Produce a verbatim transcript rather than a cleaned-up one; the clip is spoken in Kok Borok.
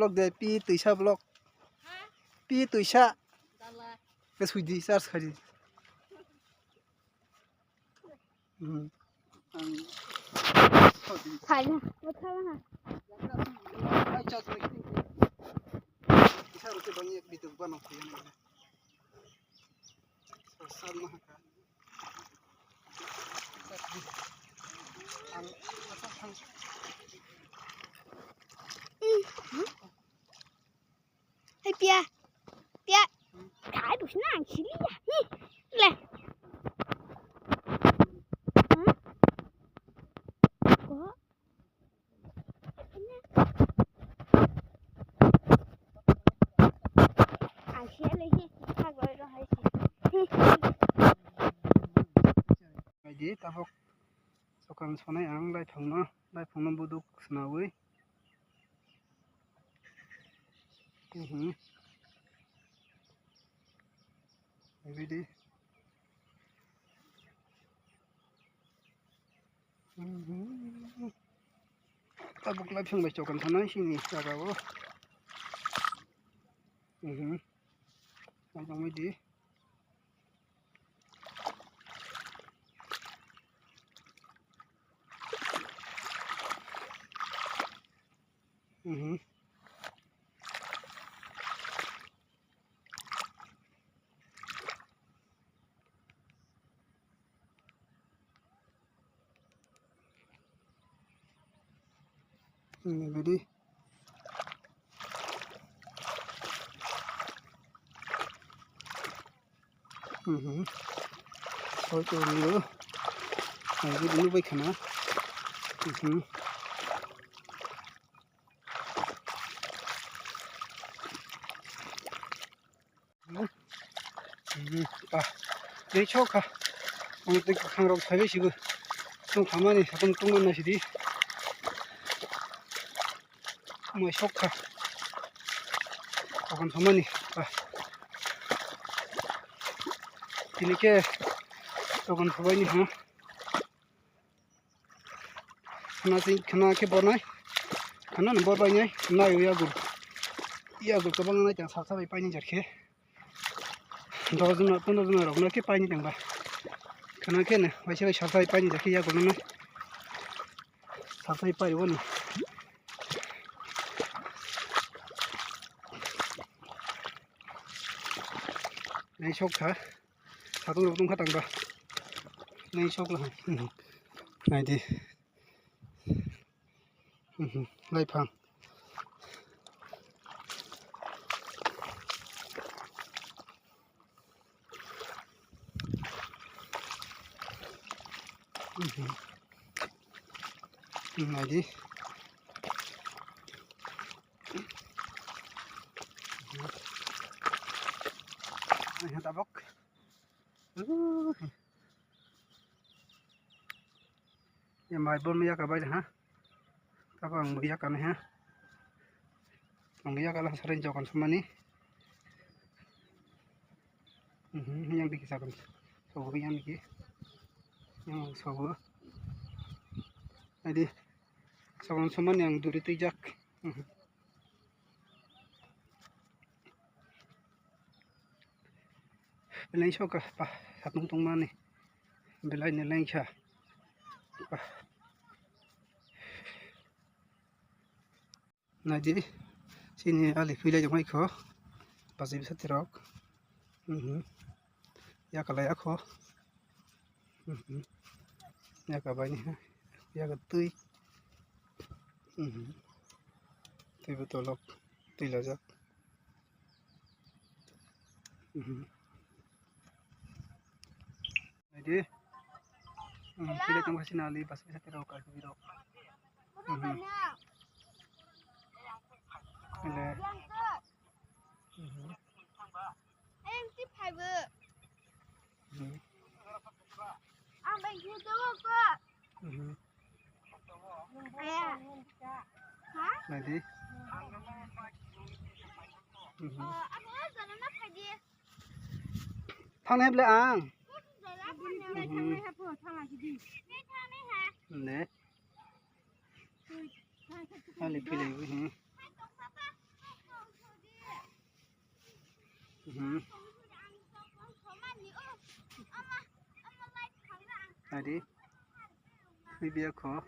Block de, pi twisa block. Pi twisa. Ke sui di, charge khai di. Hmm. Khai na, o thala ha. Ai, charge khai di. Isa rute bani ek bitu bano khai na. Sal ma ka. Hei, pia. Pia. Kai du sna ang sili ya. Hi. Le. Hmm? Ko. Ang sili hi. Hak bai ro hai si. Hi. Tabok. Sokan sonai ang laiphangno, laiphangno buduk swnawi. Mhm. Bidi. Mhm. Tabuk laiphang bai sokan sonai sini jaga o. Mhm. Laiphang bai di. Mhm. Ini bidi. Mhm. Soi to nyo. Ini bidi nyo bai khana. Mhm. Hmm. Hmm. Ah. Tei chok kha. Ang tei kwkhwrang rok phaibai sigo. Tong khamani satung tungma na sidi. Mai sok kha. Tokon samani. Ah. Tini ke tokon sabai ni ha. Khana sing, khana khe bornai. Khana no bor bai nai. Nai ya gul. Ya gul kwbang nai tang saksa bai paini jar khe. Dos jona, pondro jona rok no khe paini tang ba. Khana khe ne, waisa bai saksa bai paini jar khe ya gul nai. Saksa bai pai wani. Nai sok kha. Satung rok tong kha tang ba. Nai sok la. Nai di. Mhm, laiphang. Mhm. Nai di. Nai ha tabok. Ya mai bom ya ka bai ha. Tabo ang bo ya ka nai ha. Ang bo ya ka la sarin jokon samani. Mhm, yang dikhi sarin. Sobo yang dikhi. Yang sobo. Adi. Jokon samani ang duri twijak. Mhm. Belai soka pa satung tongmani. Belai ni lengkha. Pa. Naidi sini ali philai jongmai kho. Pajai bwsa tirok. Mhm. Yakalai akho. Mhm. Yaka bai ni ha. Yaka twi. Mhm. Twi botolok. Twi lajak. Mhm. Naidi. Hmm, pilai tongkha sini ali bas bisa tirok ka birok. Mhm. Pilai. Mhm. Mhm. Mhm. Naidi. Mhm. Thang nai ble ang. Mhm. Ne. Ali pilai, mhm. Hmm. Adi. Video ko.